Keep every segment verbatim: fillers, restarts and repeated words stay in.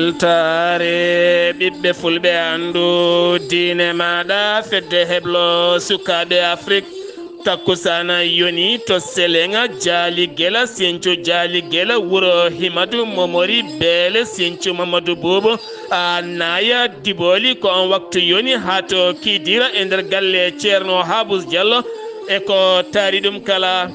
Weltaare ɓiɓɓe fulɓe, anndu diine maaɗa, fedde heblo sukaaɓe Afrik. Takkusaana yoni to Seleŋa, Jaali Gela, Sinthiou Jaali Gela, wuro Himadu Momori, Beele, Sinthiou Mamadou Bobo, a Naya Diboli, ko on waktu yoni haa to Kidira e nder galle Ceerno Habus Diallo. E ko taari ɗum kala,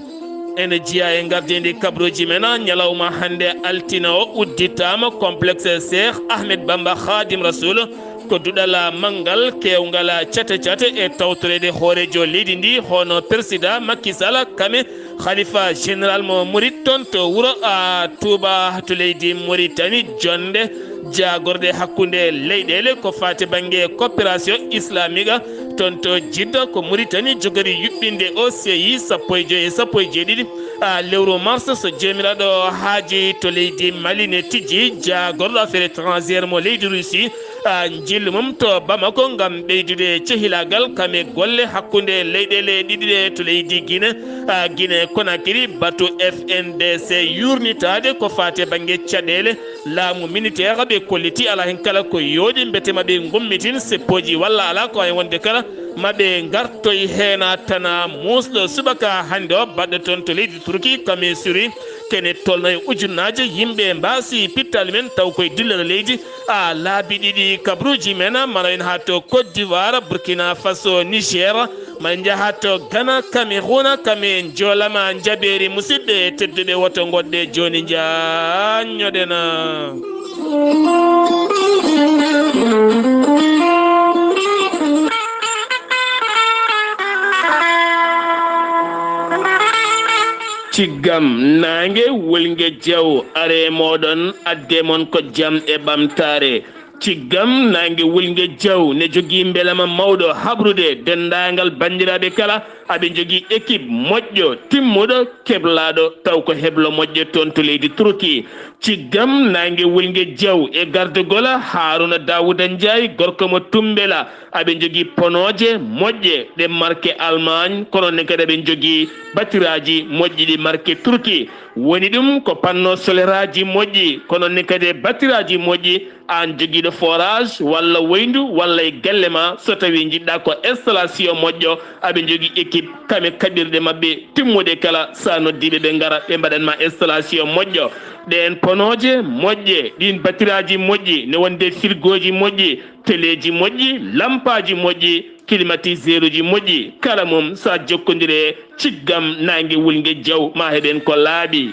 ene jeyaa e ngardiindi kabruuji men. Ñalawma hannde altine o, udditaama complexe Cheikh Ahmed Bamba Khadim Rasoul. Ko duɗal manngal keewngal cate cate e tawtoreede hooreejo leydi ndi, hono Président Macky Sall, kame Khalifa général mo Murit, toon to wuro a Touba to leydi Mauritanie, jonnde jaagorɗe hakkunde leyɗeele ko faati bannge coopération islamique, toon to Jidda ko Mauritanie jogori yuɓɓinde o C I sappo e joy e sappo e jeeɗiɗi a lewru mars, so Joomiraaɗo haaji, to leydi Mali ne tijji jaagorɗo affaire étrangère mo leydi Russie, a njillu mum to Bamako ngam ɓeydude cehilaagal kame golle hakkunde leyɗeele ɗiɗi ɗe to leydi Guinée, a Guinée Conakry, batu F N D C yurnitaade ko faati bannge caɗeele laamu militaire. Ɓe kolliti alaa heen kala ko yooɗi, mbete ma ɓe ngummitin seppooji walla alaa, ko hay wonde kala ma ɓe ngartoy heen. Tana muusɗo subaka hannde o baɗɗo toon to leydi Turki, kame suri kene tolno e ujunnaaje yimɓe mbaasi pittaali men taw koye dillere leydi. A laabi ɗiɗi kabruuji men, maro en haa to Côte d'Ivoire, Burkina Faso, Niger, ma en njaha to Ghana, Cameroun, kame en joolama njabeeri. Musidɓe tedduɓe, woto ngoɗɗe jooni njaanñoɗen. Ciggam naange wulnge jaw are mooɗon, adde mon ko jam e ɓamtaare. Ciggam naange wulnge jaw ne jogii mbelama mawɗo habrude denndaangal banndiraaɓe kala. Aɓe njogii équipe moƴƴo, timmuɗo, keblaaɗo, taw ko heblo moƴƴo toon to leydi Turki. Ciggam naange wulnge jaw e gardugol Haruna Dawuda Njaay, gorko mo Tumbela. Aɓe njogii ponooje moƴƴe ɗe marke Allemagne, kono ne kadi aɓe njogii batiraaji moƴƴi ɗi marke Turki. Woni ɗum ko panneau solaire aji moƴƴi, kono ne kadi e batiraaji moƴƴi. Aan jogiiɗo forage walla woyndu walla e galle ma, so tawii njiɗɗaa ko installation moƴƴo, aɓe njogii équipe kame kaɓirɗe maɓɓe timmuɗe kala. Sa noddiiɓe ɓe ngara, ɓe mbaɗan ma installation moƴƴo. Ɗeen ponooje moƴƴe, ɗiin batiraaji moƴƴi, ne wonde firgooji moƴƴi, teleeji moƴƴi, lampaaji moƴƴi, climatiseuruji moƴƴi, kala mum sa jokkondire ciggam naange wulnge jaw ma heɓen ko laaɓi.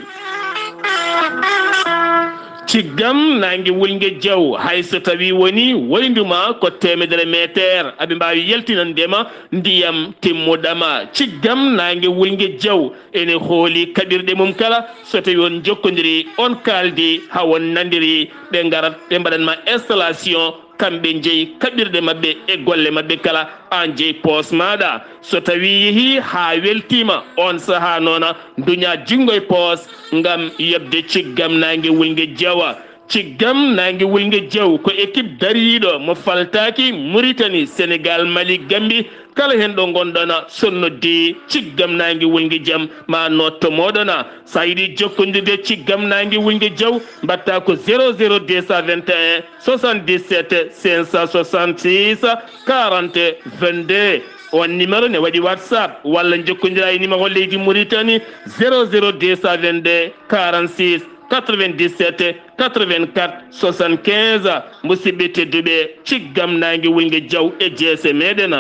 Ciggam naange wulnge jaw, hay so tawi woni woyndu ma ko teemedere meeteer, aɓe mbaawi yaltinande ma ndiyam timmuɗama. Ciggam naange wulnge jaw ene hooli kaɓirɗe mum kala, so tawi on jokkondiri, on kaaldi, haa on nandiri, ɓe ngarat, ɓe mbaɗan ma installation. Kamɓe njeyi kaɓirɗe maɓɓe e golle maɓɓe kala, aan jeyi poos maaɗa. So tawii yehii haa weltiima, oon sahaa noona nduñaa junngo e poos ngam yoɓde ciggam naange wulnge jawa. Ciggam naange wulnge jaw ko équipe dariiɗo mo faltaaki, Muritani, Senegaal, Mali, Gambi, kala heen ɗo ngonɗon, so noddii ciggam naange wulnge jam, ma notto mooɗon. So a yiɗi jokkondirde ciggam naange wulnge jaw, mbaɗtaa ko zéro zéro deux cent vingt et un soixante-dix-sept cinq cent soixante-six quarante vingt-deux. On numéro ne waɗi WhatsApp walla njokkondiraa e numéro leydi Muritani, zéro zéro deux cent vingt-deux quarante-six quatre-vingt-dix-sept quatre-vingt-quatre soixante-quinze. Musidɓe tedduɓe, ciggam naange wulnge jaw e jeese meɗen.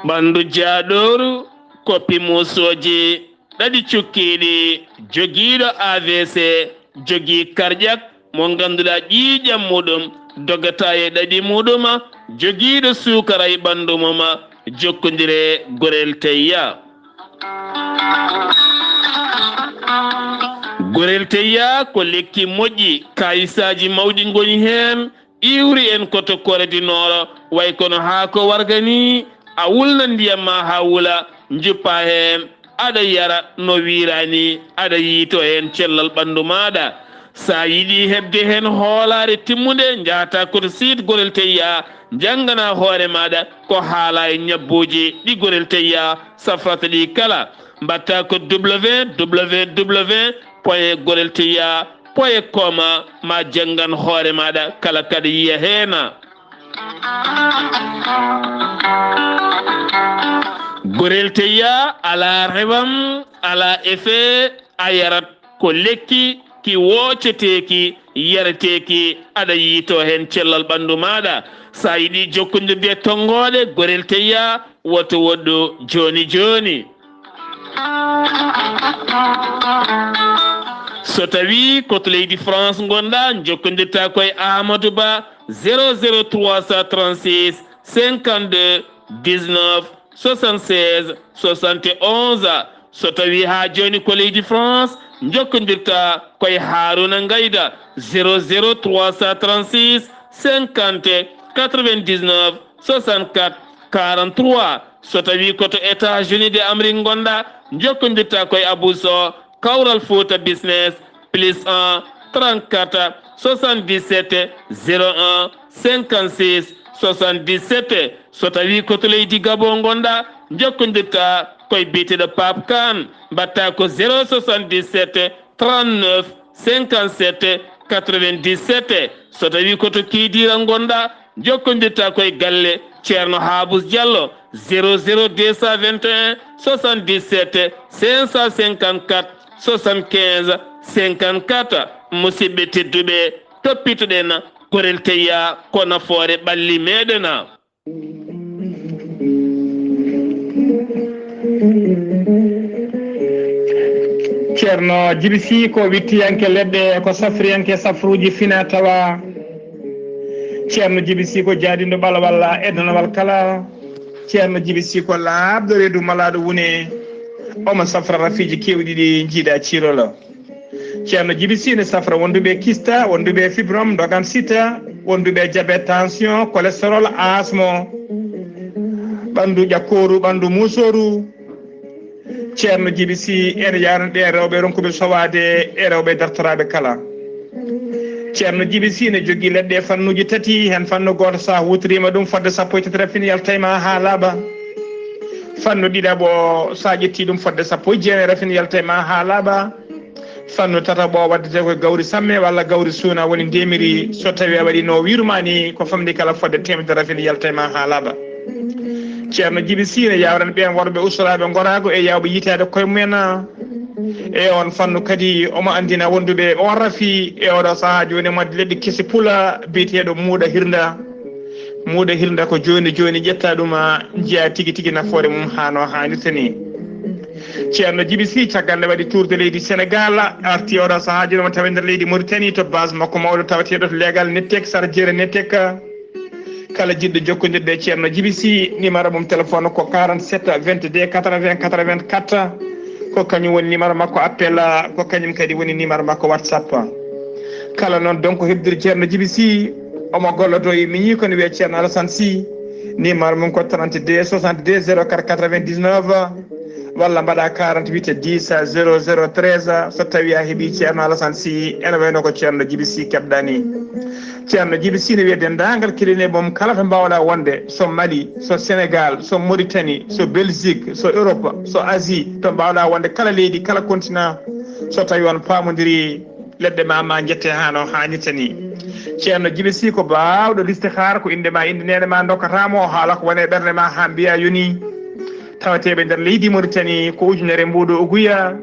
Ɓanndu jaaɗooru, koppi muusooji ɗaɗi cukkiiɗi, jogiiɗo A V C, jogii karƴak mo ngannduɗaa ƴiiƴam muɗum dogata e ɗaɗi muɗum, jogiiɗo suukara e ɓanndu mum, jokkondire Gorel Teyya. Gorel Teyya ko lekki moƴƴi, kaayisaaji mawɗi ngoni heen, iwri en ko to Corée du Nord, way kono haako warga ni, a wulna ndiyam ma haa wula, njuppa heen, aɗa yara no wiiraani, aɗa yiyto heen cellal ɓanndu maaɗa. So a yiɗi heɓde heen hoolaare timmunde, njahataa ko to site Gorel Teyya, njanngana hoore maaɗa ko haala e ñabbuuji ɗi Gorel Teyya safrata ɗi kala. Mbaɗtaa ko www point gorel teyya point com, ma janngan hoore maaɗa kala kaɗa yiya heen. Gorel Teyya alaa rewam, alaa effet, a yarat ko lekki ki wooceteeki, yareteeki, aɗa yiito heen cellal ɓanndu maaɗa. So a yiɗi jokkondirde e tonngooɗe Gorel Teyya, woto woɗɗu jooni jooni. So tawii ko to leydi France ngonɗaa, njokkondirtaa ko e Amadou Ba, zéro zéro trois cent trente-six cinquante-deux dix-neuf soixante-seize soixante et onze. So tawii haa jooni ko leydi France, njokkondirtaa ko e Haruna Ngayda, zéro zéro trois cent trente-six cinquante quatre-vingt-dix-neuf soixante-quatre quarante-trois. So tawii ko to États-Unis de Amérique ngonɗaa, njokkondirtaa ko e Abou Sow, Kawral Fouta Business, plus un trente-quatre soixante-dix-sept zéro un cinquante-six soixante-dix-sept. So tawii ko to leydi Gabon ngonɗaa, njokkondirtaa ko e biyeteeɗo Pape Kane, mbaɗtaa ko zéro soixante-dix-sept trente-neuf cinquante-sept quatre-vingt-dix-sept. So tawii ko to Kidira ngonɗaa, njokkondirtaa ko e galle Ceerno Habous Diallo, zéro zéro deux cent vingt et un soixante-dix-sept cinq cent cinquante-quatre soixante-quinze cinquante-quatre. Musidɓe tedduɓe, toppitoɗen Gorel Teyya ko nafoore ɓalli meɗen. Ceerno Jibi Sy ko wittiyanke leɗɗe, ko safriyanke safruuji fina tawa. Ceerno Jibi Sy ko jaadinɗo ɓalawal e danawal kala. Ceerno Jibi Sy ko laaɓɗo reedu malaaɗo wune. Omo safra rafiiji keewɗi ɗi njiiɗa ciirolo. Ceerno Jibi Sy ne safra wonduɓe kista, wonduɓe fibrom, dogan sita, wonduɓe diabète, tension, cholestérol, asmo, ɓandu ƴakkooru, ɓandu muusooru. Ceerno Jibi Sy ene yaarani ɗe rewɓe ronkuɓe sowaade e rewɓe dartoraaɓe kala. Ceerno Jibi Sy ne jogii leɗɗe fannuuji tati, heen fannu gooto so a huutoriima ɗum fodde sappo e tati rafin yaltay ma haa laaɓa. Fannu ɗiɗaɓo so a ƴettii ɗum fodde sappo e jeenayi rafin yaltay ma haa laaɓa. Fannu tataɓo waddete ko gawri samme walla gawri suuna woni ndemiri, so tawi a waɗi no wiiruma ni ko famɗi kala fodde temedere rafin yaltay ma haa laaɓa. Ceerno Jibi Sy ne yawran ɓeen worɓe ustoraaɓe ngoraago e yawɓe yitaade koye mumen. E on fannu kadi omo anndina wonduɓe o rafi e oɗo sahaa jooni mo leɗɗi kesi pula biyeteeɗo muuɗa hirnda. Muuɗa hirnda ko jooni jooni ƴetta ɗum njiya tigi tigi nafoore mum haa no haanirta ni. Ceerno Jibi Sy caggal nde waɗi tour de leydi Sénégal, arti oɗo sahaa jooni mo tawi nder leydi Mauritanie to base makko mawɗo tawateeɗo to leegal Nettek, Sara Jeere Nettek. Kala jiɗɗo jokkondirde e Ceerno Jibi Sy, numéro mum téléphone ko quarante-sept vingt-deux quatre-vingts quatre-vingt-quatre. Ko kañum woni numéro makko appel, ko kañum kadi woni numéro makko WhatsApp. Kala noon donc heɓdiri Ceerno Jibi Sy, omo gollodo e miñi kono wiyee Ceerno Alassane Sy. Numéro mum ko trente-deux soixante-deux zéro quatre quatre-vingt-dix-neuf. Walla mbaɗa quarante-huit dix zéro zéro treize, so tawi a heɓi Ceerno Alassane Sy, ene wayno ko Ceerno Jibi Sy keɓɗa ni. Ceerno Jibi Sy ne wiya denndaangal keɗineɓe mum kala to mbawɗa wonde, so Mali, so Sénégal, so Mauritanie, so Belgique, so Europe, so Asie, to mbawɗa wonde kala leydi, kala continent, so tawi on pamodiri, leɗɗe ma ma jette haa no haanirta ni. Ceerno Jibi Sy ko baawɗo listihara, ko innde ma, innde neene ma ndokkata mo, o haala ko woni e ɓernde ma haa mbiya yoni. Tawateeɓe nder leydi Mauritanie ko ujunere mbuuɗu uguya.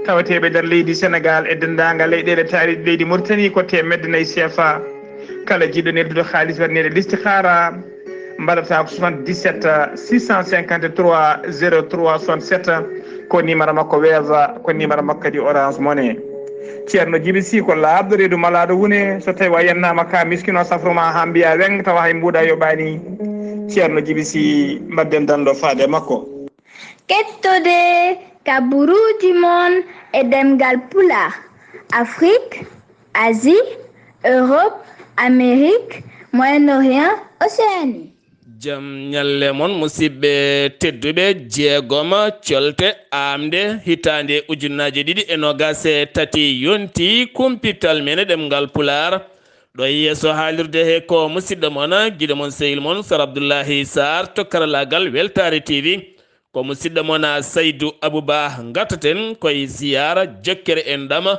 Tawateeɓe nder leydi Sénégal e denndaangal leyɗeele taariiɗe leydi Mauritanie ko teemedde nayi C F A. Kala jiɗɗo neldude haalis waɗaneede listihara, mbaɗata ko soixante-dix-sept six cent cinquante-trois zéro trois soixante-sept, ko numéro makko Wave, ko numéro makko kadi Orange Money. Ceerno Jibi Sy ko laaɓɗo reedu malaaɗo wune, so tawi a yennaama ka miskino safru ma haa mbiya weng tawa hay mbuuɗa yoɓaani. Ceerno Jibi Sy, mbaɗden danndo faade e makko. Kettode kaburuuji mon e ɗemngal Pulaar, Afrik, Asie, Europe, Amérique, Moyen-Orient, Océanie. Jam ñalle mon, musidɓe tedduɓe. Jeegoma colte aamde hitaande ujunnaje ɗiɗi e noogas e tati yonti, kumpital men e ɗemngal Pulaar. Ɗo e yeeso haalirde he ko musidɗo mon, giɗo mon, sehil mon, Sar Abdullahi Sar to karalaagal Weltaare T V. Ko musidɗo mon, Saydu Abuba. Ngartaten koye ziyaara jokkere en ɗama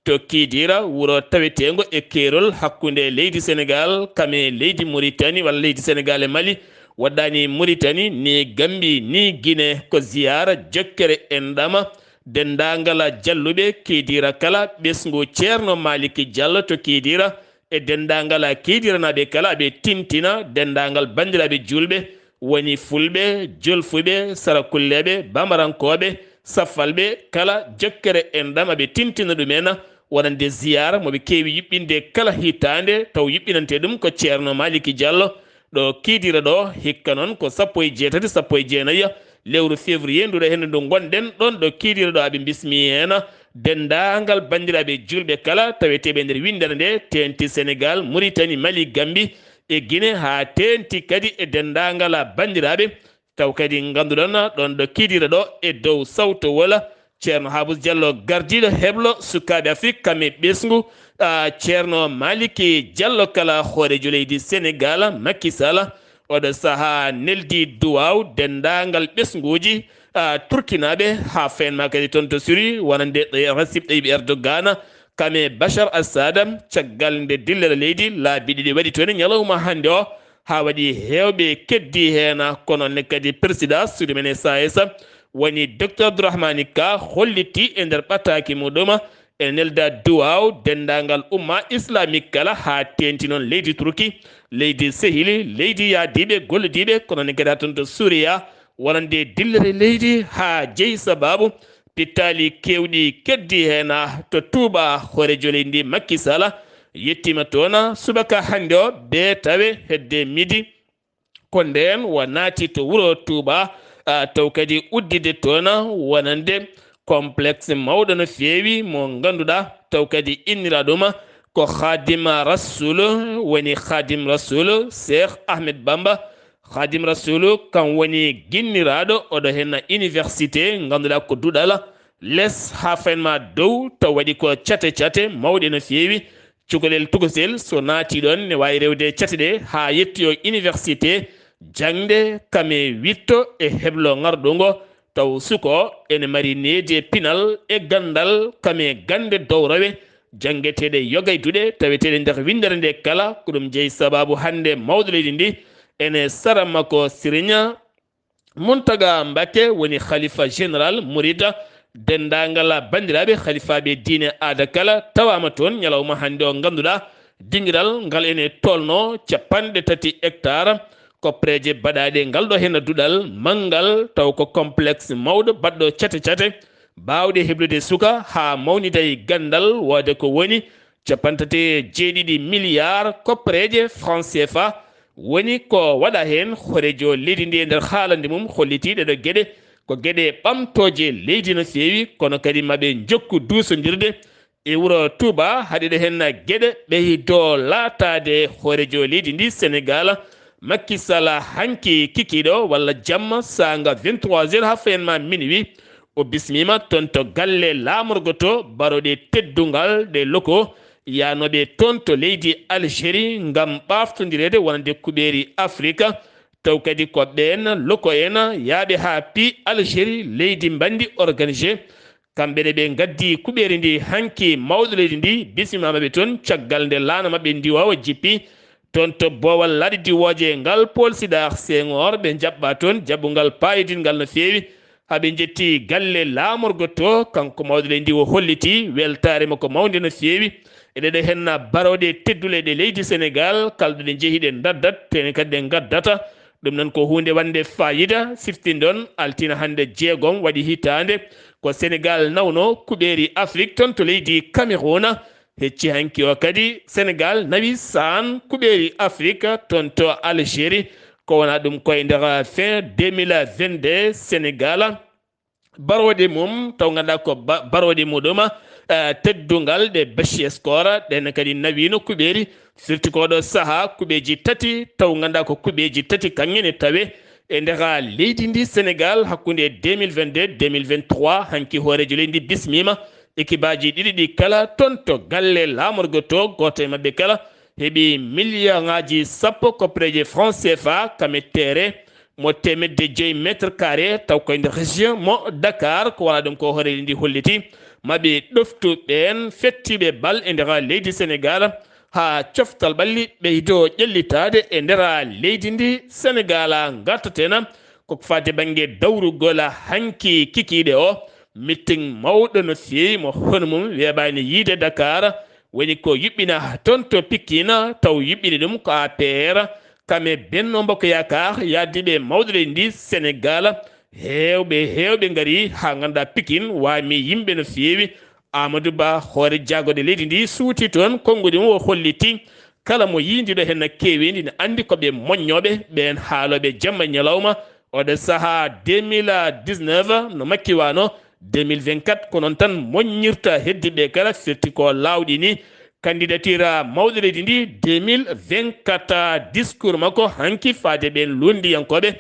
to Kidira, wuro taweteengo e keerol hakkunde leydi Senegal kam e leydi Muritani, walla leydi Senegal e Mali, waɗɗaani Muritani, ni Gambi, ni Gine. Ko ziyaara jokkere en ɗama denndaangal jalluɓe Kidira kala, ɓesngu Ceerno Maliki Jallo to Kidira, e denndaangal Kidiranaaɓe kala. Aɓe tintina denndaangal banndiraaɓe juulɓe, woni Fulɓe, Jolfuɓe, Sarakulleeɓe, Bambarankooɓe, Safalɓe kala. Jokkere en ɗam aɓe tintina ɗum en, wonande ziyaara mo ɓe keewi yuɓɓinde kala hitaande, taw yuɓɓinante ɗum ko Ceerno Maliki Jallo. Ɗo Kidira ɗo, hikka noon ko sappo e jeetati, sappo e jeenayi lewru février nduɗo henndu ndu ngonɗen ɗon ɗo Kidira ɗo, aɓe bismi heen denndaangal banndiraaɓe juulɓe kala taweteeɓe nder winndere nde, teeŋti Senegal, Muritani, Mali, Gambi e Gine, haa teeŋti kadi e denndaangal banndiraaɓe taw kadi ngannduɗon ɗon ɗo Kidira ɗo e dow sawtowol, Ceerno Habus Jallo, gardiiɗo heblo sukaaɓe Afrik kam e ɓesngu, a, Ceerno Maliki Jallo kala, hooreejo leydi Senegal, Macky Sall, oɗo sahaa neldi duwaaw denndaangal ɓesnguuji, a, turkinaaɓe haa fayen ma kadi toon to Siri, wonande Recep Tayyip Erdogan kam e Bachar Assad, caggal nde dillere leydi laabi ɗiɗi waɗi toon e ñalawma hannde o, haa waɗi heewɓe keddi heen, kono ne kadi président suudu men S A S woni docteur Abdourahmani Ka holliti e nder ɓataaki muɗum ene nelda duwaaw denndaangal umma islamique kala, haa teeŋti noon leydi Turki, leydi sehili, leydi yaadiiɓe, gollodiiɓe, kono ne kadi haa toon to Suuriya, wonande dillere leydi haa jeyi sabaabu pittaali keewɗi keddi heen, to Tuuba, hooreejo leydi ndi Macky Sall yettiima toon subaka hannde o, bee tawe hedde midi. Ko ndeen o naati to wuro Tuuba, a, taw kadi uddide toon wonande complexe mawɗo no feewi mo ngannduɗaa, taw kadi inniraaɗo ma ko Khadim Rasoul, woni Khadim Rasoul Cheikh Ahmed Bamba. Khadim Rasoul kam woni ginniraaɗo oɗo heen université, ngannduɗaa ko duɗal les haa fayen ma dow, taw waɗi ko cate cate mawɗe no feewi. Cukalel tokosel so naati ɗon ne waawi rewde cate ɗe haa yetti o université, jaŋde kam e witto e heblo ŋarɗo ngo, taw suka o ene mari needi e pinal e ganndal kam e gannde dowrowe janngeteeɗe yoga e duɗe taweteeɗe nder winndere nde kala. Ko ɗum jeyi sabaabu hannde mawɗo leydi ndi ene sara makko Sirinya Muntaga Mbakke woni khalifa général Mouride. Denndaangal banndiraaɓe khalifaaɓe diine aada kala tawaama toon ñalawma hannde o, ngannduɗaa dingiral ngal ene tolno capanɗe tati hectare. Koppereeje baɗaaɗe ngal ɗo heen duɗal manngal, taw ko complexe mawɗo baɗɗo cate cate, baawɗe heblude suka haa mawnida e ganndal, wooda ko woni capanɗe tati e jeeɗiɗi milliards koppereeje franc C F A. Woni ko waɗa heen, hooreejo leydi ndi e nder haalande mum holliti ɗeɗo geɗe ko geɗe ɓamtooje leydi no feewi, kono kadi maɓe njokku duusondirde e wuro Touba, haɗi ɗo heen geɗe ɓeydo laataade hooreejo leydi ndi Senegal, Macky Sall, hanki kikiiɗo walla jamma saanga vingt-trois heures haa fayen ma minuit. O bismiima toon to galle laamorgo to, barooɗe teddungal ɗe loko yaanooɓe toon to leydi Algérie ngam ɓaaftondireede wonande kuɓeeri Afrika. Taw kadi ko ɓeen loko en yaaɓe haa pi Algérie, leydi mbanndi organisé. Kamɓe ne ɓe ngaddi kuɓeeri ndi hanki mawɗo leydi ndi, bismimaama ɓe toon caggal nde laana maɓɓe ndiwoowa jippi toon to boowal laaɗe diwooje ngal Paul Sédar Senghor. Ɓe njaɓɓa toon jaɓɓungal paayodingal no feewi. Haa ɓe njetti galle laamorgo to, kanko mawɗo leydi ndi o holliti weltaare makko mawnde no feewi. E ɗeɗo heen barooɗe teddule ɗe leydi Senegal, kala ɗo ɗe njehi ɗe ndardat, to enen kadi ɗe ngaddata. Ɗum noon ko huunde wande fayida, siftinɗon altine hannde jeegom waɗi hitaande ko Senegal nawno kuɓeeri Afrik toon to leydi Cameroun. Hecci hanki o kadi, Senegal nawi saan kuɓeeri Afrik toon to Algérie. Ko wona ɗum koye nder fin deux mille vingt-deux, Senegal barooɗe mum, taw ngannduɗaa ko ba-, barooɗe muɗum, eh, teddungal ɗe Bachir Score, ɗen kadi nawiino kuɓeeri, firti ko ɗo sahaa kuɓeeji tati, taw nganndaa ko kuɓeeji tati kaŋŋe ne tawe e nder leydi ndi Senegal hakkunde deux mille vingt-deux, deux mille vingt-trois. Hanki hooreejo leydi ndi bismiima ekibaaji ɗiɗi ɗi kala toon to galle laamorgo to, gooto e maɓɓe kala heɓi miliyonaaji sappo koppareeje franc C F A kame teere mo teemedde joyi mètre carré, taw koye nder région mo Dakar. Ko wona ɗum ko hoore leydi ndi holliti, maɓe ɗoftu ɓeen fettiiɓe bal e nder leydi Senegal, haa coftal ɓalli ɓeydo ƴellitaade e nder leydi ndi Senegal. Ngartaten ko faade bannge dawrugol hanki kikiiɗe o, meeting mawɗo no feewi mo hono mum weeɓaani yiide Dakar, woni ko yuɓɓina toon to Pikine, taw yuɓɓini ɗum ko A P R, kame Benno Mbokk Yaakaar, yaadiiɓe mawɗo leydi ndi Senegal. Heewɓe, heewɓe ngari haa nganndaa Pikine waami yimɓe no feewi. Amadou Ba, hoore jaagorɗe leydi ndi, suuti toon, konnguɗi mum o holliti kala mo yii ndiɗo henna keeweendi ne anndi ko ɓe moƴƴooɓe, ɓeen haalooɓe jamma e ñalawma. Oɗo sahaa deux mille dix-neuf no Makki waano, deux mille vingt-quatre ko noon tan moƴƴirta heddiiɓe kala, firti ko laawɗi ni. Candidature mawɗo leydi ndi deux mille vingt-quatre, discours makko hanki faade ɓeen lunndiyankooɓe,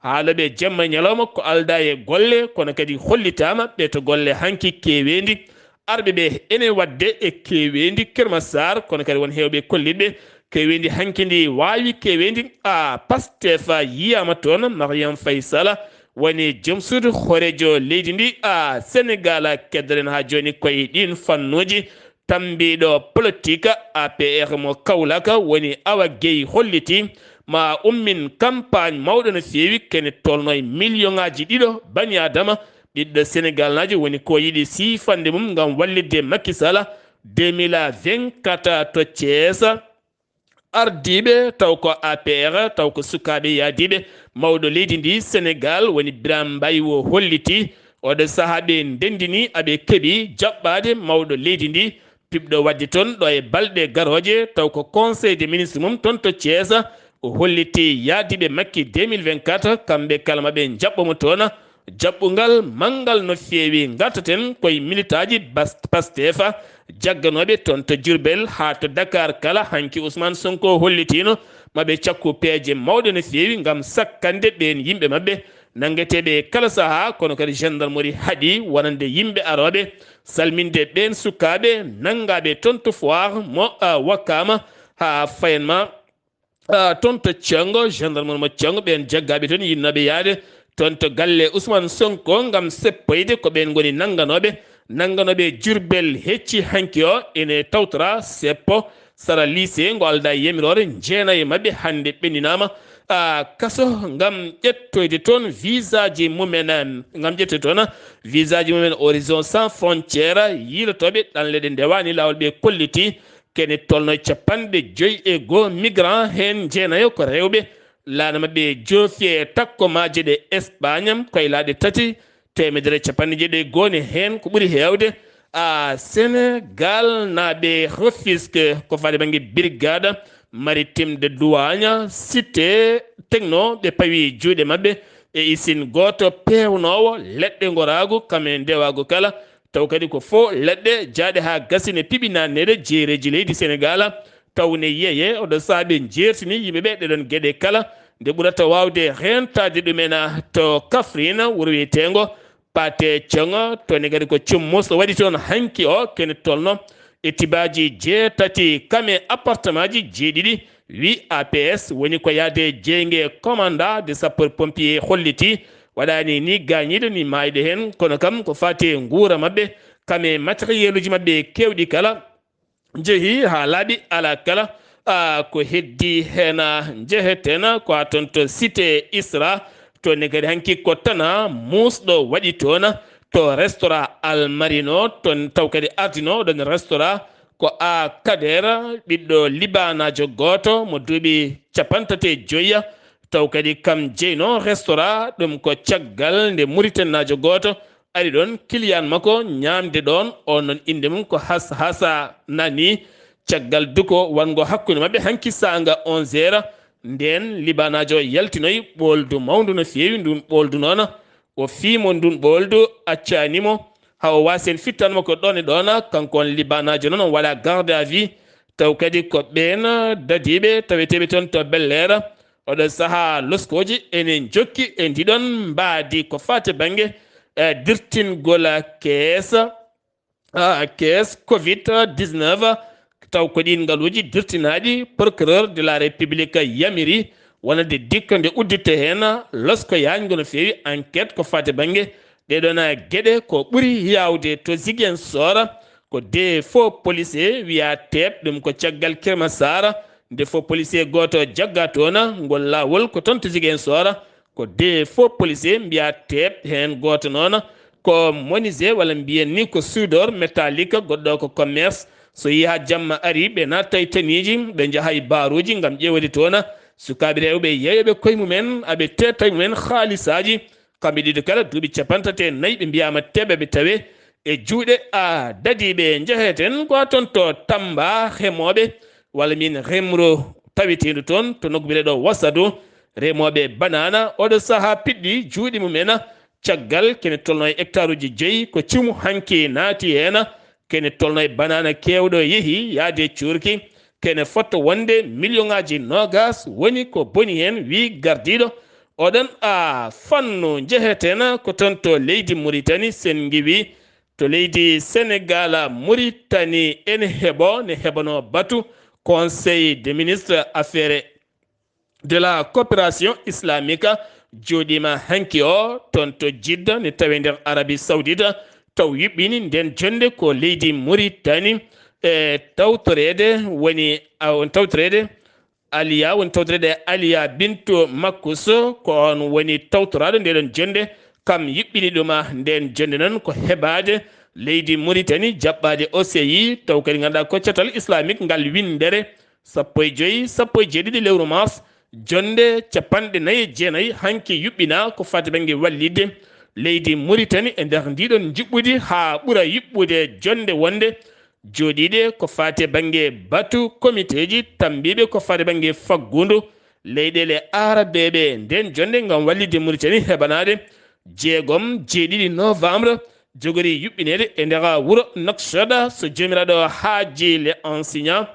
haalooɓe jamma e ñalawma ko aldaa e golle, kono kadi hollitaama ɓe to golle hanki keeweendi. Arɓe ɓe ene waɗde e keeweendi Kër Massar, kono kadi won heewɓe kollitɓe keeweendi hanki ndi waawi keeweendi. A Pastef yiyaama toon, Mariam Faye Sall woni joom suudu hooreejo leydi ndi. A Senegal, keddoɗen haa jooni koye ɗiin fannuuji. Tammbiiɗo politik A P R mo Kaolack woni Awa Gueye holliti ma ummin campagne mawɗo no feewi, kene tolno e miliyonaaji ɗiɗo bani Adama, ɓiɗɗo Senegalnaajo woni ko yiɗi siifande mum ngam wallitde Macky Sall deux mille vingt-quatre to Thiès. Ardiiɓe taw ko A P R, taw ko sukaaɓe yaadiiɓe mawɗo leydi ndi Senegal woni Birame Mbaye o holliti oɗo sahaa ɓe ndenndini aɓe keɓi jaɓɓaade mawɗo leydi ndi, piɓɗo waɗde toon ɗo e balɗe garooje, taw ko Conseil des ministres mum toon to Thiès. O holliti yaadiiɓe Macky deux mille vingt-quatre, kamɓe kala maɓe njaɓɓo mo toon. Jaɓɓungal manngal no feewi. Ngartaten koye militaaji Bas-, Pastef jagganooɓe toon to Diourbel haa to Dakar kala. Hanki Ousmane Sonko hollitiino maɓe cakku peeje mawɗe no feewi ngam sakkande ɓeen yimɓe maɓɓe nanngeteeɓe kala sahaa, kono kadi gendarmerie haɗi wonande yimɓe arooɓe salminde ɓeen sukaaɓe nanngaaɓe toon to Foire mo, a, Wakkaama haa fayanma, a, toon to Cenngo, gendarmerie mo Cenngo, ɓeen jaggaaɓe toon yinnooɓe yahde toon to galle Ousmane Sonko ngam seppoyde ko ɓeen ngoni nannganooɓe, nannganooɓe Diourbel hecci hanki o ene tawtora seppo sara lycée ngo aldaa e yamiroore. Jeenayo e maɓɓe hannde ɓenninaama, a, kaso ngam ƴettoyde toon visaaji mumen, ngam ƴettoyde toon visaaji mumen. Horizon Sans Frontières, yiilotooɓe ɗanle ɗe ndewaani laawol ɓe kolliti kene tolno capanɗe joyi e goo migrant, heen jeenayo ko rewɓe. Laana maɓɓe joofi e takko maaje ɗe Espagne, koylaaɗe tati, teemedere capanɗe jeeɗiɗi e goo ne heen ko ɓuri heewde. A, Senegal naaɓe Rufisque ko faade bannge brigade maritime de douane, cité techno, ɓe pawi juuɗe maɓɓe e usine gooto peewnoowo leɗɗe ngoraagu kam e ndewaagu kala. Taw kadi ko fof leɗɗe jaaɗe haa gasine piɓi naatneede jeereeji leydi Senegal. Taw ne yiyee oɗo saabe njeertini yimɓe ɓe ɗeɗon geɗe kala. Nde ɓurata waawde reentaade ɗumen to Kaffrine, wuro wiyeteengo Paate Coŋo, toon ne kadi ko cummus waɗi toon hanki o, kene tolno e tibaaji jeetati kam e appartemaaji jeeɗiɗi. Wi A P S woni ko yahde jeynge, commandant de sapeur pompier holliti. Waɗaani ni gaañiiɗo ni maayde heen, kono kam ko faati e nguura maɓɓe, kam e matériel uji maɓɓe keewɗi kala, njehi haa laaɓi alaa kala. A, ko heddi heen, a, njeheten ko a toon to cité Isra, toon ne kadi hanki ko tana muusɗo waɗi toon to restaurant Al Marino, toon taw kadi ardino ɗon restaurant ko A Kader, ɓiɗɗo libanaajo gooto mo duuɓi capanɗe tati e joyi, taw kadi kam jeyno restaurant, ɗum ko caggal nde Mauritanienaajo gooto ari ɗon, client makko ñaamde ɗon, on noon innde mum ko Has Hasa Nani. Caggal duko wanngo hakkunde maɓɓe hanki saanga onze heures, ndeen libanaajo yaltinoyi ɓooldu mawndu no feewi, ndun ɓooldu noon o fiimo ndun ɓooldu, accaani mo Haa o waasi en fittanmo ko ɗoon e ɗoon, kanko on libanaajo noon, on waɗa garde à vue. Taw kadi ko ɓeen dadiiɓe taweteeɓe toon to Bel Air. Oɗo sahaa loskooji ene njokki e ndiɗon mbaadi ko faati bannge, eh, dirtingol kees, ah, kees covid dix-neuf. Taw ko ɗiin ngaluuji dirtinaaɗi procureur de la République yamiri wonande dikka nde udditte heen losko yaajngo no feewi enquête ko faati bannge ɗee ɗoon geɗe ko ɓuri yaawde to Ziguinchor. Ko deux faux policiers wiyaa teep, ɗum ko caggal Kër Massar, nde faux policier gooto jaggaa toon ngol laawol ko toon to Ziguinchor. Ko deux faux policiers mbiyaa teep, heen gooto noon ko menuisier walla mbiyen ni ko soudeur métallique, goɗɗo ko commerce. So yii haa jamma ari, ɓe natta e teniiji, ɓe njaha e baaruuji ngam ƴeewde toon sukaaɓe rewɓe yeeyooɓe koye mumen, aɓe teeta e mumen haalisaaji. Kamɓe ɗiɗo kala duuɓi capanɗe tati e nayi, ɓe mbiyaama teɓe ɓe tawe e juuɗe a dadiiɓe. Njeheten ko toon to Tamba, remooɓe walla min remro taweteendu toon to nokku biyeteeɗo Wasadu, remooɓe banaana. Oɗo sahaa piɗɗi juuɗe mumen caggal kene tolno e hectare uji joyi ko cimu hanki naati heen. Kene tolno e banaana keewɗo yehi yaade cuurki. Kene fotto wonde million ŋaaji noogas woni ko boni heen, wii gardiiɗo. Oɗon a fannu njeheten ko toon to leydi Muritani, sen ngiwi to leydi Senegal, Muritani ene heɓo, ne heɓanoo batu Conseil des ministres affaires de la coopération islamique jooɗiima hanki o toon to Jidda, ne tawee nder Arabie Saoudite. Taw yuɓɓini ndeen jonnde ko leydi Muritani, e tawtoreede woni, a, on tawtoreede Aliya, woni tawtoreede Aliya Bintu Makkus, ko on woni tawtoraaɗo ndee ɗoon jonnde. Kam yuɓɓini ɗum, a, ndeen jonnde noon ko hebaade leydi Muritani, jaɓɓaade O C I, taw kadi ngannduɗaa ko catal islamique ngal winndere sappo e joy, sappo e jeeɗiɗi lewru mars, jonnde capanɗe nayi e jeenayi hanki yuɓɓina ko faati bannge wallitde leydi Muritani e nder ndiɗon njuɓɓudi haa ɓura yuɓɓude jonnde wonde jooɗiiɗe ko faati e bannge batu komiteeji tambiiɓe ko faati e bannge faggudu leyɗeele aarabeeɓe. Ndeen jonnde ngam wallitde Muritani heɓanaade jeegom, jeeɗiɗi novembre, jogori yuɓɓineede e nder wuro Nouakchott, so joomiraaɗo haaji le enseignant,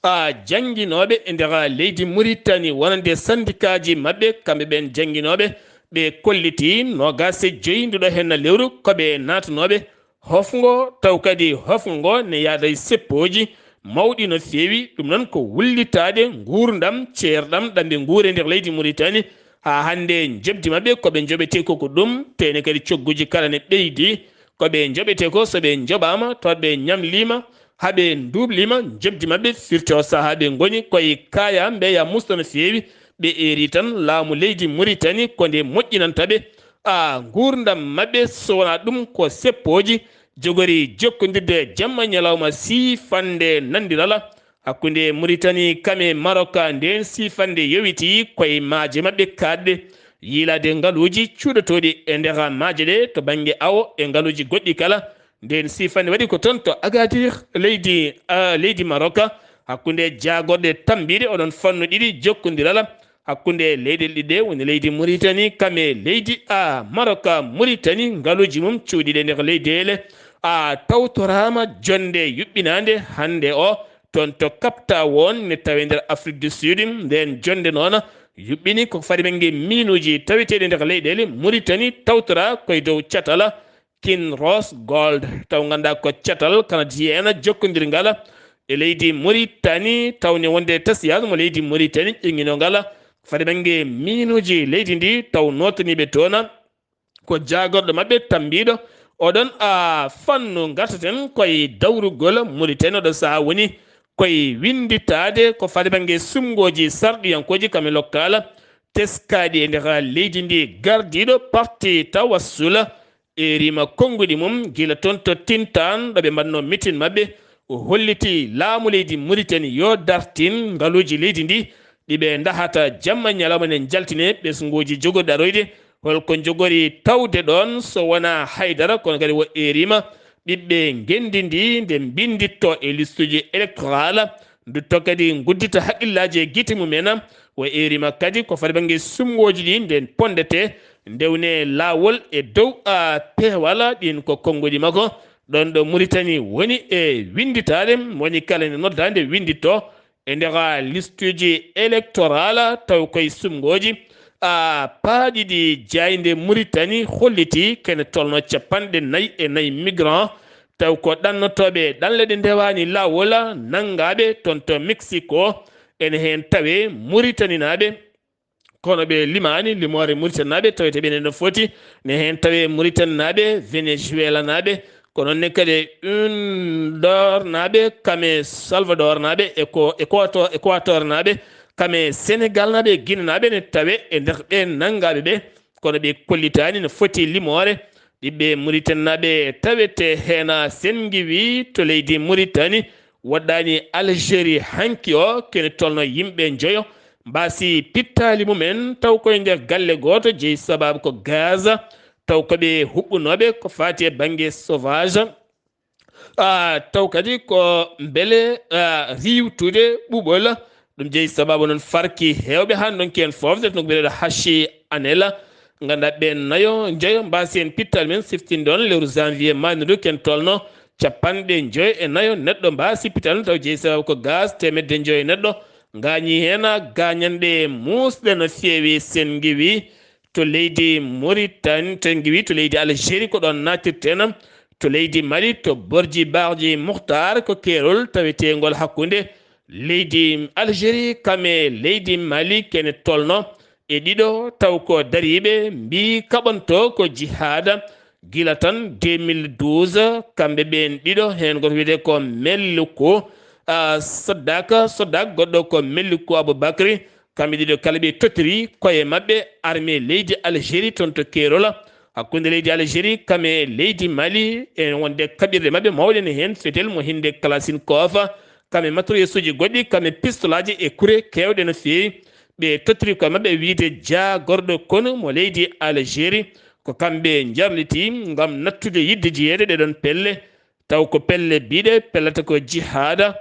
a, jannginooɓe e nder leydi Muritani wonande sandikaaji maɓɓe, kamɓe ɓeen jannginooɓe, ɓe kolliti noogaas e joy nduɗo heen lewru ko ɓe naatanooɓe hofngo, taw kadi hofngo ngo ne yaada e seppooji mawɗi no feewi. Ɗum noon ko wullitaade nguurndam, ceerɗam ɗam ɓe nguuri e nder leydi Muritani. Haa hannde njoɓdi maɓɓe ko ɓe njoɓetee ko ko ɗum, tee ne kadi cogguuji kala ne ɓeydi. Ko ɓe njoɓetee ko, so ɓe njoɓaama, tawa ɓe ñamliima, haa ɓe nduubliima, njoɓdi maɓɓe firti o sahaa ɓe ngoni koye kaaya mbeeya musta no feewi. Ɓe eeri tan laamu leydi Muritani ko nde moƴƴinanta ɓe, a, nguurndam maɓɓe, so wonaa ɗum ko seppooji jogori jokkondirde jamma ñalawma siifannde nanndirala hakkunde Muritani kam e Marok. Ndeen siifannde yowitii koye maaje maɓɓe kaaɗɗe, yiilaade ngaluuji cuuɗotooɗi e nder maaje ɗe to bannge awo e ngaluuji goɗɗi kala. Ndeen siifannde waɗi ko toon to Agadir, leydi, a, leydi Marok, hakkunde jaagorɗe tambiiɗe oɗon fannu ɗiɗi jokkondiral hakkunde leyɗeele ɗiɗi ɗe, woni leydi Muritani kam e leydi, a, Marok. Muritani, ngaluuji mum cuuɗiiɗe nder leyɗeele, a, tawtoraama jonnde yuɓɓinaande hannde o toon to Cape Town, ne tawee nder Afrique du Sud. Ndeen jonnde noon yuɓɓini ko fari men nge miinuuji taweteeɗi nder leyɗeele. Muritani tawtoraa koye dow catal Kinross Gold, taw ngannduɗaa ko catal Canadien jokkondirngal e leydi Muritani, tawde wonde tasiyaas mo leydi Muritani ƴeŋinongal fade bannge miinuuji leydi ndi, taw nootaniiɓe toon ko jaagorɗo maɓɓe tambiiɗo. Oɗon a fannu ngartaten koye dawrugol Muritani, oɗo sahaa woni koye winnditaade ko fade bannge suɓngooji sarɗiyankooji kam e lokkaal teskaaɗi e nder leydi ndi. Gardiiɗo parti Tawassul eeriima konnguɗi mum gila toon to Tintaan, ɗo ɓe mbaɗnoo mitin maɓɓe. O holliti laamu leydi Muritani yo dartin ngaluuji leydi ndi, ɗi ɓe ndahata jamma ñalawma, ne njaltine ɓesnguuji jogorɗi aroyde. Holko njogori tawde ɗoon so wonaa haydara, kono kadi o eeriima ɓiɓɓe ngenndi ndi nde mbinnditto e listuuji électoral, ndutto kadi nguddita haqqillaaji e gite mumen. O eeriima kadi ko fade bannge suɓngooji ɗi nden ponndete ndewne laawol e dow a peewal. Ɗin ko konnguɗi makko ɗon ɗo Muritani woni e winnditaade, woni kala nde noddaande winnditto e nder listuuji électoral, taw koye sumngooji a paaɗi ɗi jaaynde Muritani holliti kene tolno capanɗe nayi e nayi migrant, taw ko ɗannotooɓe ɗanle ɗe ndewaani laawol, nanngaaɓe toon to Mexico. Ene heen tawe Muritaninaaɓe, kono ɓe limaani limoore Muritaninaaɓe, tawete ɓe no foti. Ne heen tawe Muritaninaaɓe, Venezuelanaaɓe, ko noon ne kadi Undornaaɓe, kame Salvadornaaɓe, e ko Equator, Equatornaaɓe, kame Senegalnaaɓe, Guinenaaɓe ne tawe e nder ɓeen nanngaaɓe ɓe, kono ɓe kollitaani no foti limoore. Ɓiɓɓe Muritaninaaɓe tawete heen a senngi wi to leydi Muritani, woɗɗaani Algérie hanki o, kene tolno yimɓe njoyo mbaasi pittaali mumen, taw koye nder galle gooto, jeyi sabaabu ko gaz, taw ko ɓe huɓɓunooɓe ko faati e bannge sauvage. Ah, taw kadi ko mbele, ah, riiwtude ɓuɓol. Ɗum jeyi sabaabu noon farki heewɓe haa ndonki en foofde, no ko mbiyeteeɗo Hachi Anela. Ngannduɗaa ɓeen nayo njeyo mbaasi en pittal men siftinde on lewru janvier maaynudu ken tolno capanɗe njoyo e nayo neɗɗo mbaasi pittal, taw jeyi sabaabu ko gaz teemedde njoyo e neɗɗo ngaañi heen, gaañanɗe muusɗe no feewi. Sen ngiwi to leydi Mauritanie, to ngiwi to leydi Algérie, ko ɗoon naatirten. To leydi Mali, to Borji Barji Muhtar, ko keerol taweteengol hakkunde leydi Algérie kam e leydi Mali, kene tolno e ɗiɗo, taw ko dariiɓe mbii kaɓanto ko jihaada gila tan deux mille douze. Kamɓe ɓeen ɗiɗo, heen gooto wiyetee ko Melliku, ah, Soddak, Soddak, goɗɗo ko Melliku Aboubacry. Kamɓe ɗiɗo kala ɓe tottiri koye maɓɓe armée leydi Algérie toon to keerol hakkunde leydi Algérie kam e leydi Mali, e wonde kaɓirɗe maɓɓe mawɗe ne heen fetel mo hinde Kalachnikov, kam e matroyasuuji goɗɗi, kam e pistolaaji e kure keewɗe no feewi. Ɓe tottiri koye maɓɓe wiyde jaagorɗo konu mo leydi Algérie. Ko kamɓe njarliti ngam nattude yiɗde jeyeede ɗee ɗoon pelle, taw ko pelle biɗe pellata ko jihaada.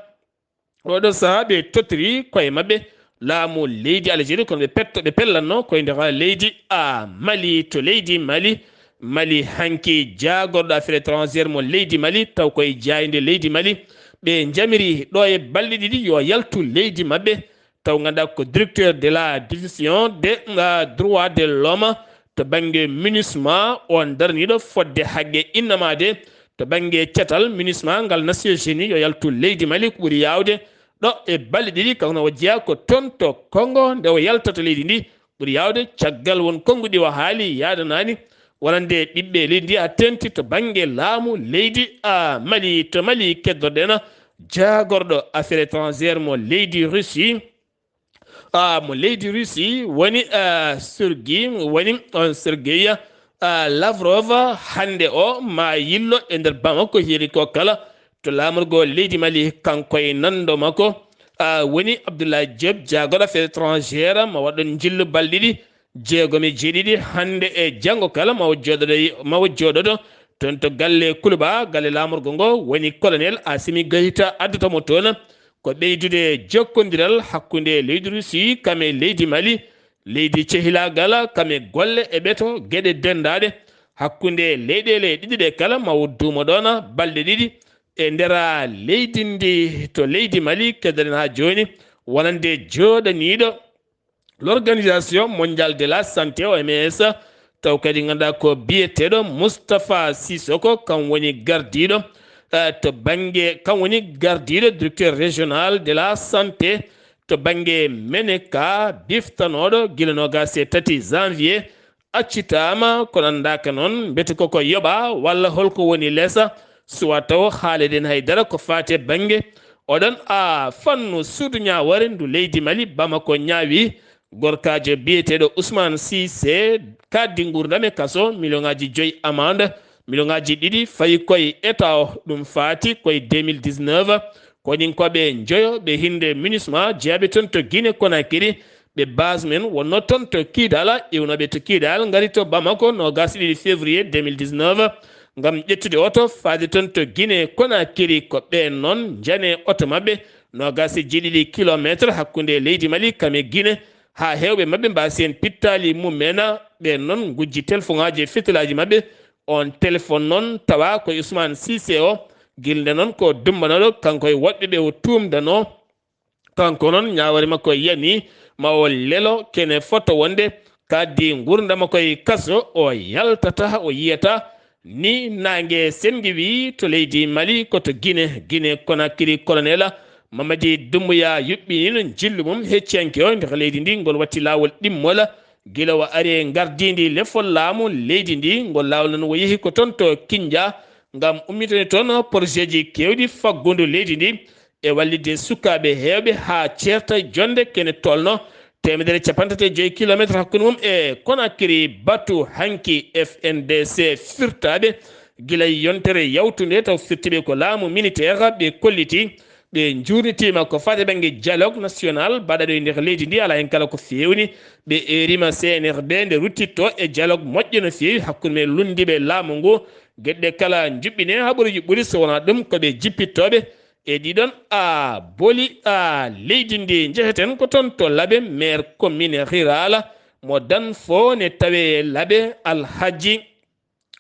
Oɗo sahaa ɓe tottiri koye maɓɓe laamu leydi Algérie, kono ɓe petto, ɓe pellatno koye nder leydi a Mali. To leydi Mali, Mali hanki jaagorɗo affaire étrangère mo leydi Mali, taw koye jaaynde leydi Mali, ɓe njamiri ɗo e balɗe ɗiɗi yo yaltu leydi maɓɓe. Taw ngannduɗaa ko directeur de la division des, ah, droits de l'homme to bannge MINUSMA, on daraniiɗo fodde haqqe innamaade to bannge catal MINUSMA ngal Nations Unies yo yaltu leydi Mali ko ɓuri yaawde ɗo e balɗe ɗiɗi. Kanko o jeyaa ko toon to Congo nde o yaltata leydi ndi, ɓuri yaawde caggal won konnguɗi o haali yaadanaani wonande ɓiɓɓe leydi ndi, a teŋti to bannge laamu leydi a Mali. To Mali keddoɗen jaagorɗo affaire étrangère mo leydi Russie, ah, mo leydi Russie woni, ah, Sergei, woni on Sergei, ah, Lavrov, hannde o ma yillo e nder Bamako, heeri ko kala to laamorgo leydi Mali, kanko e nanndo makko, ah, woni Abdoulaye Diop, jaagorɗo affaire étrangère, ma waɗɗon njillu balɗe ɗiɗi, jeegom e jeeɗiɗi, hannde e janngo kala ma o jooɗoɗo, ma o jooɗoɗo toon to galle Kuluba, galle laamorgo ngo, woni colonel Assimi Goïta addata mo toon. Ko ɓeydude jokkondiral hakkunde leydi Russie kam e leydi Mali, leydi cehilaagal kam e golle e ɓeto geɗe denndaaɗe hakkunde leyɗeele ɗiɗi ɗe kala ma o duumo ɗoon balɗe ɗiɗi. E nder leydi ndi to leydi Mali keddoɗen haa jooni wonande jooɗaniiɗo l'Organisation Mondiale de la Santé, O M S, taw kadi ngannduɗaa ko biyeteeɗo Moustapha Sissoko, kam woni gardiiɗo, eh, to bannge, kam woni gardiiɗo directeur régional de la santé to bannge Meneka, biftanooɗo gila noogaas e tati janvier, accitaama, kono anndaaka noon mbete koko yoɓa walla holko woni lesa, suwa taw haaleɗen hay dara ko faati e bannge oɗon a fannu suudu ñaawoore ndu leydi Mali, Bamako ñaawi gorkaajo biyeteeɗo Ousmane Cissé, kaaddi nguurndam e kaso, miliyoŋaaji joyi amande, miliyoŋaaji ɗiɗi fayi koye État o. Ɗum faati koye deux mille dix-neuf. Koninkooɓe njoyo ɓe hinde MINUSMA jeyaɓe toon to Guinée Conakry, ɓe base men wonno toon to Kidal, iwnooɓe to Kidal ngari to Bamako noogaas e ɗiɗi février deux mille dix-neuf ngam ƴettude oto faade toon to Guinée Conakry. Ko ɓeen noon njane oto maɓɓe noogaas e jeeɗiɗi kilomeetre hakkunde leydi Mali kam e Guinée, haa heewɓe maɓɓe mbaasi heen pittaali mum en. Ɓeen noon ngujji telefoŋaaji e fitilaaji maɓɓe. Oon telefoŋ noon tawa ko e Ousmane Cissé o, gilnde noon ko dumbanooɗo, kanko e woɗɓe ɓe o tuumdanoo. Kanko noon ñaawoore makko yani ma o lelo kene foto wonde ka addi nguurndam makko e kaso, o yaltata, o yiyata. Ni naange sengi wi to leydi Mali ko to Gine, Gine Konakiri, kolonel Mamadi Doumbouya yuɓɓiniino njillu mum hecciyanke o nder leydi ndi, ngol watti laawol ɗimmol. Gila o ari e ngardiindi lefol laamu leydi ndi, ngol laawol noon o yehi ko toon to Kinja ngam ummitande toon porosieji keewɗi faggundu leydi ndi e wallitde sukaaɓe heewɓe haa ceerta jonnde kene tolno teemedere cappanɗe tati e joy kilometre hakkunde mum e Konakiri. Batu hanki F N D C firtaaɓe gila yontere yawtunde taw firtiiɓe ko laamu militaire ɓe kolliti. Ɓe njuurnitiima ko faati bannge dialogue national baɗaɗo e nder leydi ndi, alaa heen kala ko feewni. Ɓe eeriima C N R B nde ruttitto e dialogue moƴƴo no feewi hakkunde men lunndiiɓe laamu ngu. Geɗe kala njuɓɓine haɓoruuji ɓuri, so wonaa ɗum ko ɓe jippittooɓe e ɗiɗon a boli a leydi ndi. Njeheten ko toon to Labe, maire commune rurale mo Danfo ne tawe Labe, Alhaji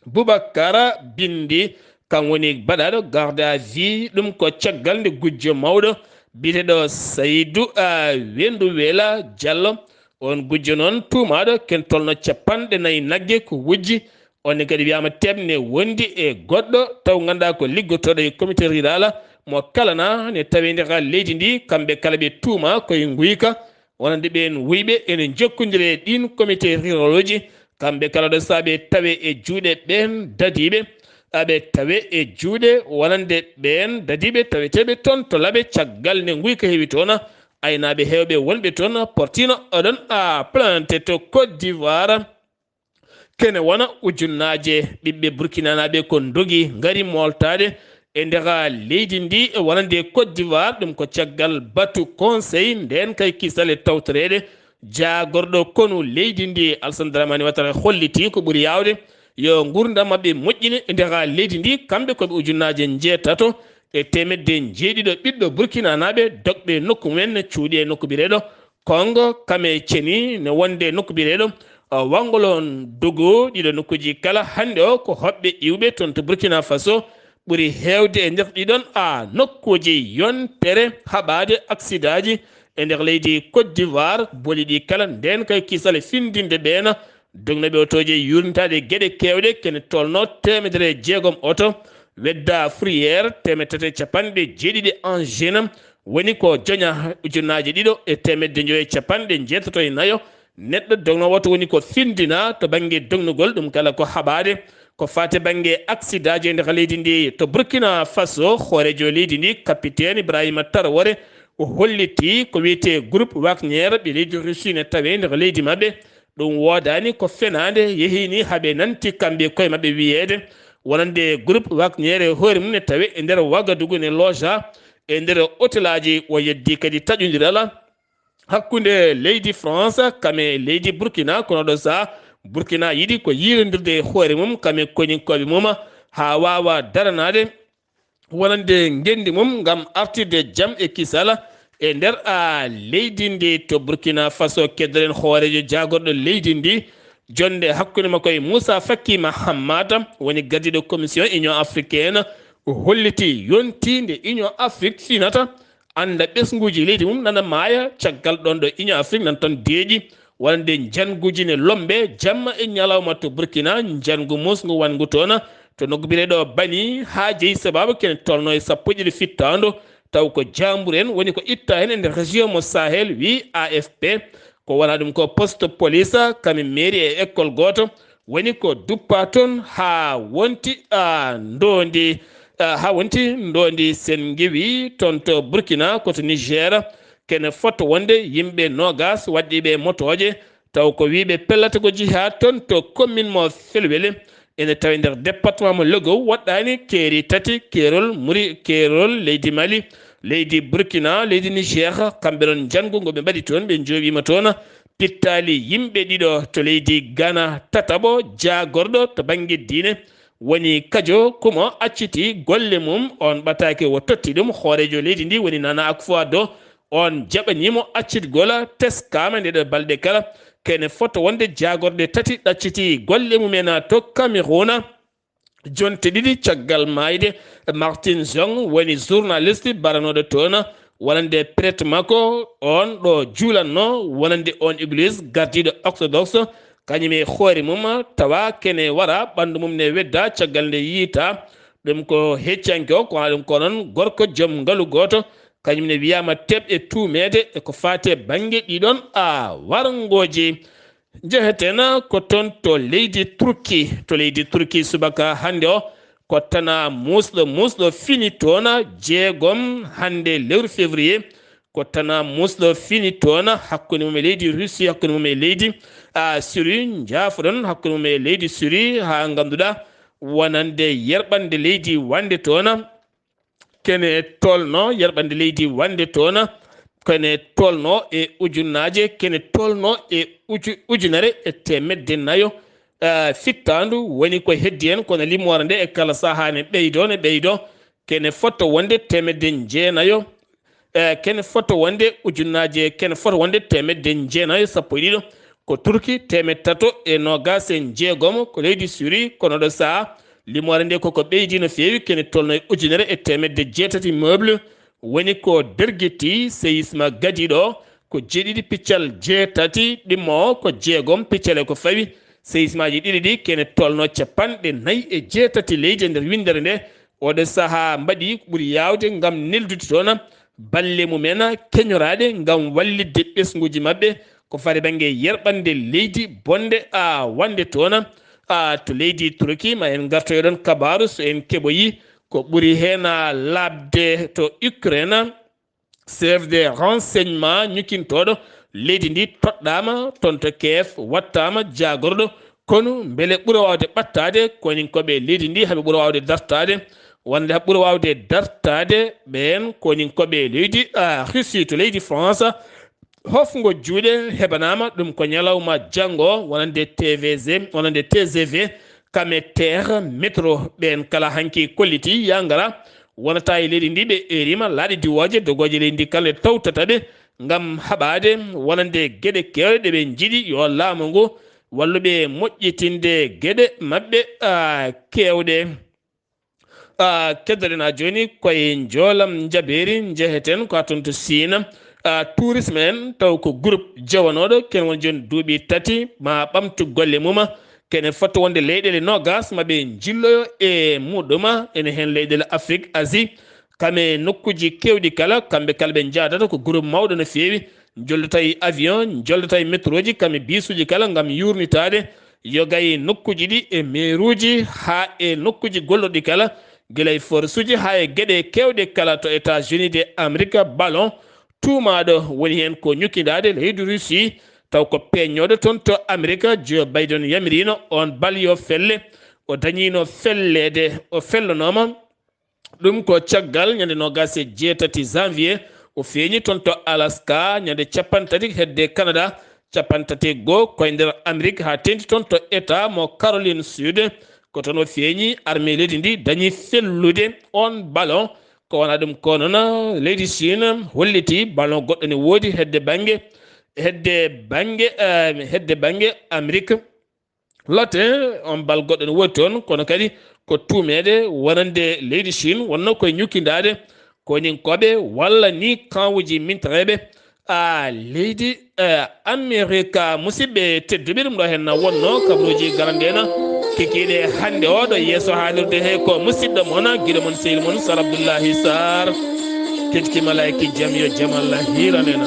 Boubacar Bindi, kam woni baɗaaɗo garde à vue. Ɗum ko caggal nde gujjo mawɗo biyeteeɗo Saydou, a, Wendu Wela Diallo, oon gujjo noon tuumaaɗo ken tolno cappanɗe nayi nagge ko wujji. On ne kadi wiyaama teɓne wondi e goɗɗo taw ngannduɗaa ko liggotooɗo e comité rural mo Kalana ne tawi nder leydi ndi. Kamɓe kala ɓe tuuma koye nguyka. Wonande ɓeen wuyɓe ene njokkondiri e ɗiin comité ruralooji, kamɓe kala ɗo so aɓe tawe e juuɗe ɓeen dadiiɓe, aɓe tawe e juuɗe wonande ɓeen dadiiɓe taweteeɓe toon to Labe, caggal nde nguyka heewi toon, aynaaɓe heewɓe wonɓe toon portiino oɗon a plainte to Côte d'Ivoire. Kene wona ujunnaaje ɓiɓɓe burkinanaaɓe ko ndogi ngari mooltaade e nder leydi ndi e wonande Côte d'Ivoire. Ɗum ko caggal batu conseil ndeen kay kisal e tawtoreede jaagorɗo konu leydi ndi, Alassane Dramane Ouattara, holliti ko ɓuri yaawde yo nguurndam maɓɓe moƴƴine e nder leydi ndi. Kamɓe ko ɓe ujunnaaje njeetato e teemedde njeeɗiɗo ɓiɗɗo burkinanaaɓe dogɓe nokku mumen, cuuɗi e nokku biyeteeɗo Kongo Kamecheni, ne wonde nokku biyeteeɗo, uh, Wangolon Dogo. Ɗiɗo nokkuuji kala hannde o ko hoɓɓe iwɓe toon to Burkina Faso ɓuri heewde e nder ɗiɗon a nokkuuji. Yontere haɓaade aksidaaji e nder leydi Côte d'Ivoire, boli ɗi kala ndeen kay kisal e findinde ɓeen dognooɓe otooji e yuurnitaade geɗe keewɗe, kene tolno teemedere e jeegom oto. Wedda Fourrière, teemedde tati e cappanɗe jeeɗiɗi, Engine woni ko joña ujunnaaje ɗiɗo e teemedde njoyo e cappanɗe njeetato e nayo. Neɗɗo dognoowo oto woni ko findina to bannge dognugol, ɗum kala ko haɓaade ko faati bannge aksidaaji e nder leydi ndi. To Burkina Faso, hooreejo leydi ndi, Kapiteeni Ibrahima Traoré, o holliti ko wiyetee groupe Wagner, ɓe leydi Russie ne tawe nder leydi maɓɓe. Ɗum woodaani, ko fenaande, yehii ni haa ɓe nanti kamɓe koye maɓɓe wiyeede wonande groupe Wagner e hoore mum ne tawe e nder Wagadugu ne looja e nder otelaaji. O yeddi kadi taƴondiral hakkunde leydi France kam e leydi Burkina, kono ɗo saha Burkina yiɗi ko yiilondirde e hoore mum kam e koninkooɓe mum haa waawa daranaade wonande ngenndi mum ngam artirde jam e kisal e nder a leydi ndi. To Burkina Faso, keddoɗen hooreejo jaagorɗo leydi ndi, jonnde hakkunde makko e Moussa Faki Mahamat, woni gardiiɗo commission Union africaine, o holliti yonti nde Union Afrique finata annda ɓesnguuji leydi mum nana maaya, caggal ɗoon ɗo Union Afrique nan toon deeƴi wonande njanguuji ne lombe jamma e ñalawma to Burkina, njangu musngu wanngu toon to nokku biyeteeɗo Bani, haa jeyi sabaabu kene tolno e sappo e ɗiɗi fittaandu, taw ko jaambur en woni ko itta heen e nder région mo Sahel, wi A F P. Ko wona ɗum ko poste police, kam e mairie e école gooto, woni ko duppa toon haa wonti, a, ndoondi, a, haa wonti ndoondi sen ngewi toon to Burkina, ko to Niger. Kene foto wonde yimɓe noogas waɗɗiiɓe motooje, taw ko wiyɓe pellata ko jeyaa toon to commune mo Felwele, ene tawi nder département mo Logo, woɗɗaani keeri tati, keerol Muri-, keerol leydi Mali, leydi Burkina, leydi Niger. Kamɓe noon, njanngu ngo ɓe mbaɗi toon, ɓe njooɓiima toon, pittaali yimɓe ɗiɗo to leydi Ghana. Tataɓo, jaagorɗo to bannge diine, woni Kajo Kumo, acciti golle mum, oon ɓataake o totti ɗum hooreejo leydi ndi, woni Nana Akufo-Addo, oon jaɓanii mo accitgol, teskaama nde ɗo balɗe kala kene foto wonde jaagorɗe tati ɗaccitii golle mumen to Cameroun. Jonte ɗiɗi caggal maayde Martin Zong, woni journaliste baranooɗo toon wonande prêtre makko on ɗo juulanno wonande on église gardiiɗo orthodoxe, kañum e hoore mum tawa kene wara ɓanndu mum ne wedda caggal nde yiita. Ɗum ko heccanke o, ko ɗum ko noon gorko joom ngalu gooto, kañum ne wiyaama teɓɗe tuumeede e ko faati e bannge ɗiɗon a warngooji. Njeheten ko toon to leydi Turki. To leydi Turki subaka hannde o, ko tana muusɗo, muusɗo fini toon jeegom hannde lewru février. Ko tana muusɗo fini toon hakkunde mum e leydi Russie, hakkunde mum e leydi, a, Syrie, njaafoɗon, hakkunde mum e leydi Syrie, haa ngannduɗaa wonande yerɓande leydi wande toon. Kene tolno yerɓande leydi wande toon, kene tolno e ujunnaaje, kene tolno e uju-, ujunere e teemedde nayo, eh, fittaandu woni ko heddi en, kono limoore nde e kala sahaa ne ɓeydo, ne ɓeydo. Kene foto wonde teemedde jeenayo, eh, kene foto wonde ujunnaaje, kene foto wonde teemedde jeenayo sappo e ɗiɗo. Ko Turki teemedde tato e noogaas e jeegom, ko leydi Syrie, kono ɗo sahaa limoore nde koko ɓeydi no feewi, kene tolno e ujunere e teemedde jeetati meuble, woni ko dergiti séisme gadiiɗo, ko jeeɗiɗi piccal jeetati ɗimmo, ko jeegom piccal e ko fawi. Séismaaji ɗiɗi ɗi kene tolno capanɗe nayi e jeetati leydi e nder winndere nde. Oɗo sahaa mbaɗi ko ɓuri yaawde ngam neldude toon balle mumen keñoraaɗe ngam wallitde ɓesnguuji maɓɓe ko fare bannge yerɓande leydi bonde a wande toon, a, to leydi Turki. Ma en ngartoyo ɗoon kabaaru so en keɓoyi ko ɓuri heen a laaɓde to Ukraine. Chef de renseignement ñukintooɗo leydi ndi toɗɗaama toon to Kiev, wattaama jaagorɗo konu mbele ɓura waawde ɓattaade koninkooɓe leydi ndi, haɓe ɓura waawde dartaade, wonde haɓe ɓura waawde dartaade ɓeen koninkooɓe leydi, a, Russie to leydi France. Hofngo juuɗe heɓanaama, ɗum ko ñalawma janngo, wonande T V G, wonande T G V, kam e terre, métro, ɓeen kala hanki kolliti yaa ngara, wonata e leydi ndi, ɓe eeriima laaɗe diwooje, dogooje leydi ndi kala tawtata ɓe ngam haɓaade wonande geɗe keewɗe ɗe ɓe njiɗi yo laamu ngu wallu ɓe moƴƴitinde geɗe maɓɓe, a, keewɗe. A, keddoɗen haa jooni koye njoolam njabeeri, njeheten ko haa toon to Siina. A, tourisme en, taw ko groupe jewanooɗo, kene woni jooni duuɓi tati maa ɓamtu golle mum. Kene foti wonde leyɗeele noogaas ma ɓe njilloyo e muɗum, ene heen leyɗeele Afrik, Asie, kam e nokkuuji keewɗi kala, kamɓe kala ɓe njaadata ko groupe mawɗo no feewi, njoldata e avion, njoldata e métroji, kam e bisuuji kala ngam yuurnitaade yoga e nokkuuji ɗi e meeruuji haa e nokkuuji gollorɗi kala, gila e forsuuji haa e geɗe keewɗe kala to États-Unis de Amérique. Ballon tuumaaɗo woni heen ko ñukkindaade leydi Russie, taw ko peeñnooɗo toon to Amérique. Joe Biden yamiriino oon bal yo felle, o dañiino felleede, o fellonooma. Ɗum ko caggal ñande noogaas e jeetati janvier, o feeñi toon to Alaska, ñande cappanɗe tati hedde Canada, cappanɗe tati e goo koye nder Amérique, haa teeŋti toon to État mo Caroline Sud. Ko toon o feeñi, armée leydi ndi dañi fellude oon ballon. Ko wonaa ɗum ko noon, leydi Chine holliti ballon goɗɗo ne woodi hedde bannge, hedde bannge, eh, hedde bannge Amérique. Latin, on bal goɗɗo ne woodi toon, kono kadi ko tuumeede wonande leydi Chine wonno koye ñukkindaade koninkooɓe walla ni kawuuji mintareeɓe, a, leydi, eh, Amerika. Musidɓe tedduɓe, ɗum ɗo heen na wonno kabaruuji garanɗe na kikiiɗe hannde o ɗo yeeso haalirde he ko musidɗo mon, giɗo mon, sehil mon, Sar Abdullahi Sar. Keɗki malaaki jam yo jam Allah hiiran en.